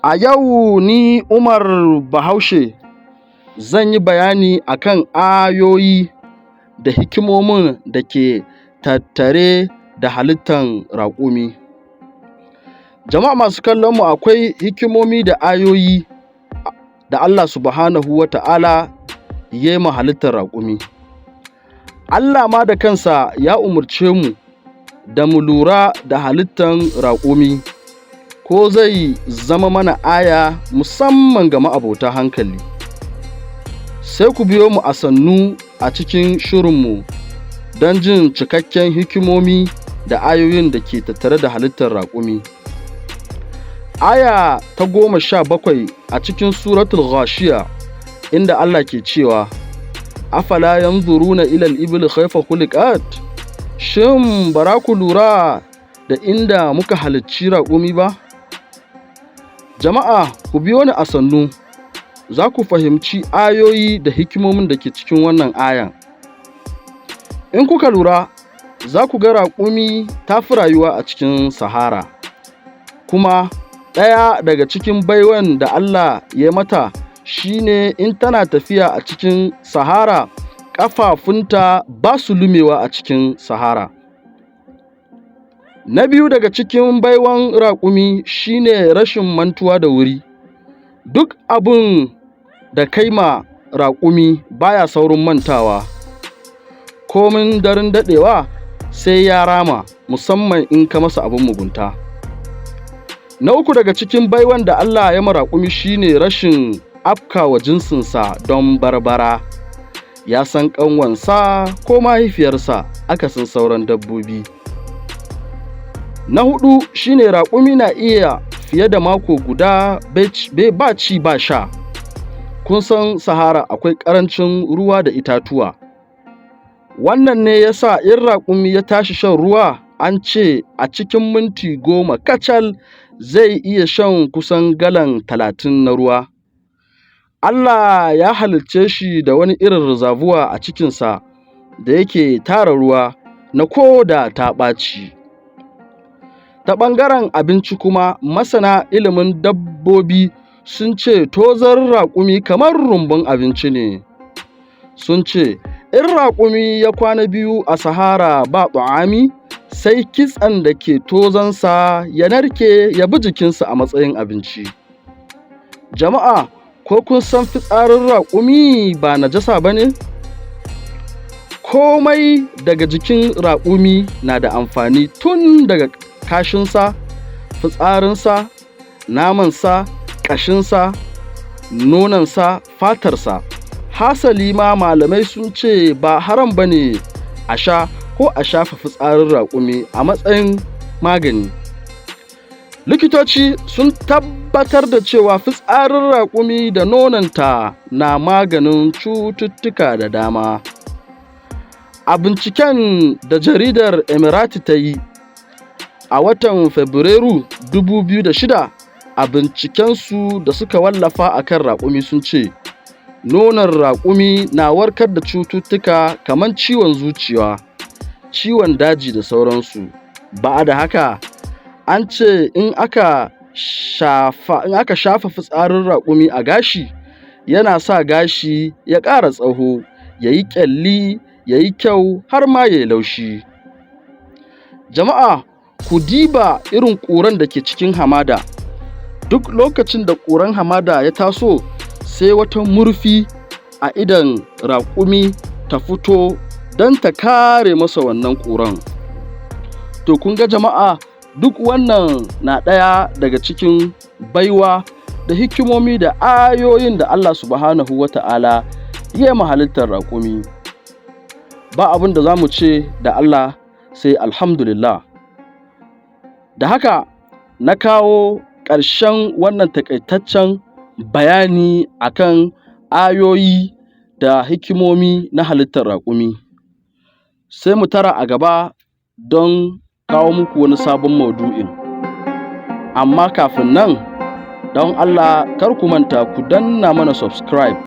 A yau ni Umar Bahaushe zan yi bayani akan ayoyi da hikimomin da ke tattare da halittan raƙumi. Jama'a masu kallon mu, akwai hikimomi da ayoyi da Allah Subhanahu wa Ta'ala ya yi ma halittar raƙumi. Allah ma da kansa ya umurce mu da mu lura da halittan raƙumi, ko zai zama mana aya, musamman ga ma'abota hankali. Sai ku biyo mu a sannu a cikin shirinmu don jin cikakken hikimomi da ayoyin da ke tattare da halittar raƙumi. Aya ta 17 a cikin Suratul Ghashiya, inda Allah ke cewa: "Afala yanzuruna ilal ibili kaifa khuliqat?" Shin bara ku lura da inda muka halicci raƙumi ba? Jama'a, ku biyo ni a sannu, za ku fahimci ayoyi da hikimomin da ke cikin wannan ayan. In kuka lura, za ku ga raƙumi ta fi rayuwa a cikin sahara, kuma ɗaya daga cikin baiwan da Allah ya mata shi ne in tana tafiya a cikin sahara, ƙafafunta ba su lumewa a cikin sahara. Na biyu daga cikin baiwan raƙumi shi ne rashin mantuwa da wuri. Duk abun da kai ma raƙumi, baya saurin mantawa, komin daren daɗewa sai ya rama, musamman in ka masa abin mugunta. Na uku daga cikin baiwan da Allah ya ma raƙumi shi ne rashin afkawa jinsinsa don barbara. Ya san ƙanwarsa ko mahaifiyarsa, akasin sauran dabbobi. Na huɗu shi ne raƙumi na iya fiye da mako guda ba ci ba sha. Kun san sahara akwai ƙarancin ruwa da itatuwa. Wannan ne ya sa in raƙumi ya tashi shan ruwa, an ce a cikin minti 10 kacal zai iya shan kusan galan 30 na ruwa. Allah ya halicce shi da wani irin reservoir a cikinsa da yake tara ruwa na ko da ta ɓaci. Ta ɓangaren abinci kuma, masana ilimin dabbobi sun ce tozon raƙumi kamar rumbun abinci ne. Sun ce in raƙumi ya kwana 2 a sahara ba ta'ami, sai kitsen da ke tozonsa ya narke ya bi jikinsa a matsayin abinci. Jama'a, ko kun san fitsarin raƙumi ba najasa ba ne? Komai daga jikin raƙumi na da amfani, tun daga kashinsa, fitsarinsa, namansa, ƙashinsa, nononsa, fatarsa. Hasali ma malamai sun ce ba haram ba ne a sha ko a shafa fitsarin raƙumi a matsayin magani. Likitoci sun tabbatar da cewa fitsarin raƙumi da nononta na maganin cututtuka da dama. A binciken da jaridar Emirati ta yi a watan Fabrairu 2006, a bincikensu da suka wallafa a kan raƙumi, sun ce nonon raƙumi na warkar da cututtuka kamar ciwon zuciya, ciwon daji da sauransu. Ba da haka, an ce in aka shafa fitsarin raƙumi a gashi, yana sa gashi ya ƙara tsawo, ya yi ƙyalli, ya yi kyau, har ma ya yi laushi. Jama'a, ku diba irin ƙuran da ke cikin hamada. Duk lokacin da ƙuran hamada ya taso, sai wata murfi a idon raƙumi ta fito don ta kare masa wannan ƙuran. To kun ga jama'a, duk wannan na ɗaya daga cikin baiwa da hikimomi da ayoyin da Allah Subhanahu wa Ta'ala ya yi ma halittar raƙumi. Ba abin da za mu ce da Allah sai alhamdulillah. Da haka na kawo ƙarshen wannan taƙaitaccen bayani akan ayoyi da hikimomi na halittar raƙumi. Sai mu tara a gaba don kawo muku wani sabon maudu'in. Amma kafin nan, don Allah kar ku manta ku danna mana subscribe.